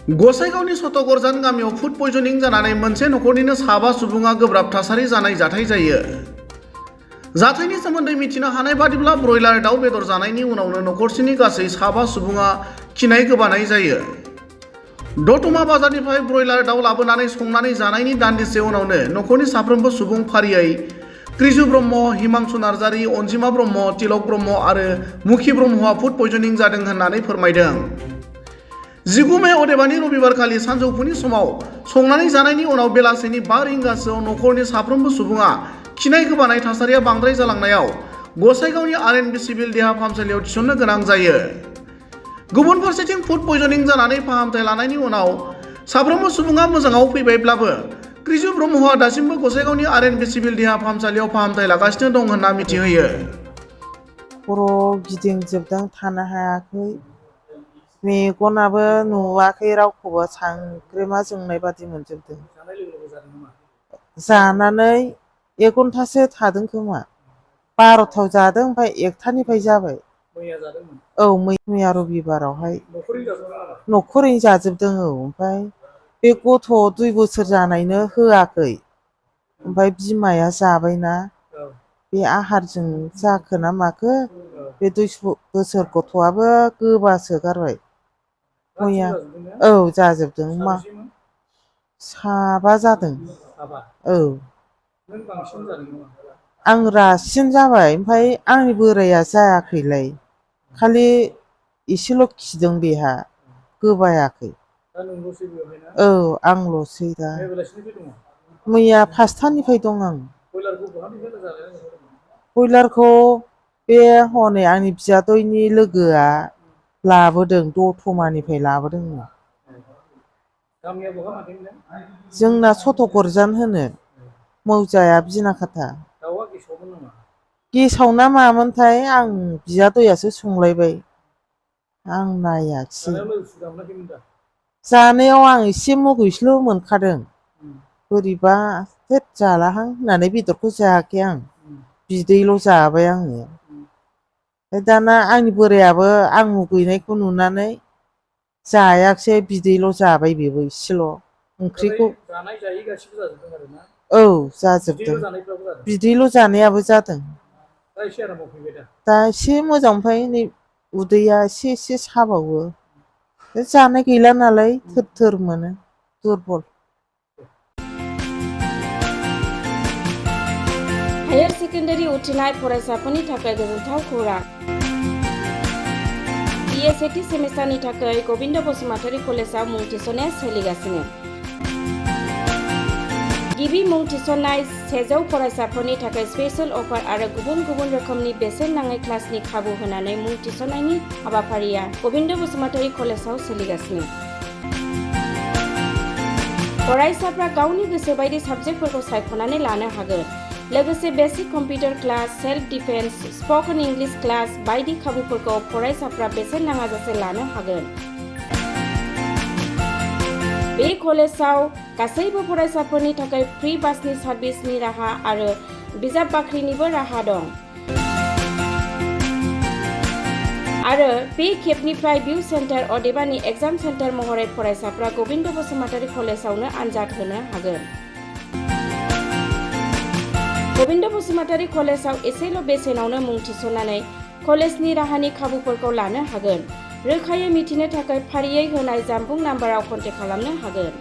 गसाइगावनि सतगरजान गामियाव फुड पयजनिं जानानै मोनसे नखरनिनो साबा सुबुङा गोब्राब थासारि जानाय जाथाय जायो। जाथायनि सोमोन्दै मिथिनो हानाय बादिब्ला ब्रयलार दाउ बेदर जानायनि उनावनो नखरसेनि गासै साबा सुबुङा खिनाय गोबानाय जायो। दतमा बाजारनिफ्राय ब्रयलार दाउ लाबोनानै संनानै जानायनि दान्दिसे उनावनो नखरनि साफ्रोमबो सुबुं फारियै क्रिजु ब्रह्म, हिमांशु नार्जारी, अनजिमा ब्रह्म, तिलक ब्रह्म आरो मुखि ब्रह्मआ फुड पयजनिं जादों होननानै फोरमायदों। 19 मे अदेबानि रबिबारखालि सानजौफुनि समाव संनानै जानायनि उनाव बेलासिनि 5 रिंगासोआव नखरनि साफ्रोमबो सुबुङा खिनाय गोबानाय थासारिया बांद्राय जालांनायाव गसाइगावनि आर.एन.बि सिभिल देहा फाहामसालियाव थिसननो गोनां जायो। गुबुन फारसेथिं फुड पयजनिं जानानै फाहामथाय लानायनि उनाव साफ्रोमबो सुबुङा मोजाङाव फैबायब्लाबो क्रिजु ब्रह्मआ दासिमबो गसाइगावनि आर.एन.बि सिभिल देहा फाहामसालियाव फाहामथाय लागासिनो दं होनना मिथिहोयो। खर' गिदिंजोबदों, थानो हायाखै, मेगनाबो नुवाखै रावखौबो, सांग्रेमा जोंनाय बादि मोनजोबदों। जानानै 1 घन्टासो थादों खोमा, 12थायाव जादों ओमफ्राय 1थानिफ्राय जाबाय। औ, मैया रबिबारावहाय न'खरैनो जाजोबदों। औ, ओमफ्राय बे गथ' 2 बोसोर जानायनो होआखै, ओमफ्राय बिमाया जाबायना, बे आहारजों जाखो ना माखो, बे 2 बोसोर गथ'आबो गोबासो गारबाय। मैया औ जाजोबदों। मा साबा जादों। औ, आं रासिन जाबाय, ओमफ्राय आंनि बोराया जायाखैलाय, खालि एसेल' खिदों, बेहा गोबायाखै। औ, आंल'सै दा। मैया 5थानिफ्राय दं आं। बयलारखौ बे हनै आंनि बियादैनि लोगोआ लाबोदों, दतमानिफ्राय लाबोदों। जोंना सतगरजान होनो, मौजाया बिनाखाथा। गेसाव ना मामोनथाय, आं बियादैयासो संलायबाय, आं नायाखिसै। जानायाव आं एसे मुगैस्लु मोनखादों, बोरैबा थोद जालाहां होननानै बेदरखौ जायाखै आं, बिदैल' जाबाय आङो। दाना आंनि बोरायाबो आं मुगैनायखौ नुनानै जायाखिसै, बिदैल' जाबाय बेबो एसेल'। ओंख्रिखौ औ जाजोबदों, बिदैल' जानायाबो जादों। दा एसे मोजां, ओमफ्राय नै उदैया एसे साबावो। जानाय गैला नालाय थोर थोर मोनो, दुरबल। हायार सेकेन्डारि उथ्रिनाय फरायसाफोरनि थाखाय गोजोनथाव खौरां। BA सेथि सेमिस्टारनि थाखाय गबिन्द बसुमतारी कलेजाव मुं थिसननाया सोलिगासिनो। गिबि मुं थिसननाय 100 फरायसाफोरनि थाखाय स्पेशल अफार आरो गुबुन गुबुन रोखोमनि बेसेन नाङै क्लासनि खाबु होनानै मुं थिसननायनि हाबाफारिया गबिन्द बसुमतारी कलेजाव सोलिगासिनो। फरायसाफ्रा गावनि गोसो बायदि साबजेक्टफोरखौ सायख'नानै लानो हागोन। लोगोसे basic computer class, self defence, spoken English class बायदि खाबुफोरखौ फरायसाफ्रा बेसेन नाङाजासे लानो हागोन। बे कलेजाव गासैबो फरायसाफोरनि थाखाय फ्रि बासनि सार्भिसनि राहा आरो बिजाब बाख्रिनिबो राहा दं। आरो बे खेबनिफ्राय भिउ सेन्टार अदेबानि एग्जाम सेन्टार महरै फरायसाफ्रा गबिन्द बसुमतारी कलेजावनो आनजाद होनो हागोन। गबिन्द बसुमतारी कलेजाव एसेल' बेसेनावनो मुं थिसननानै कलेजनि राहानि खाबुफोरखौ लानो हागोन। रोखायै मिथिनो थाखाय फारियै होनाय जानबुं नाम्बाराव कन्टेक्ट खालामनो हागोन।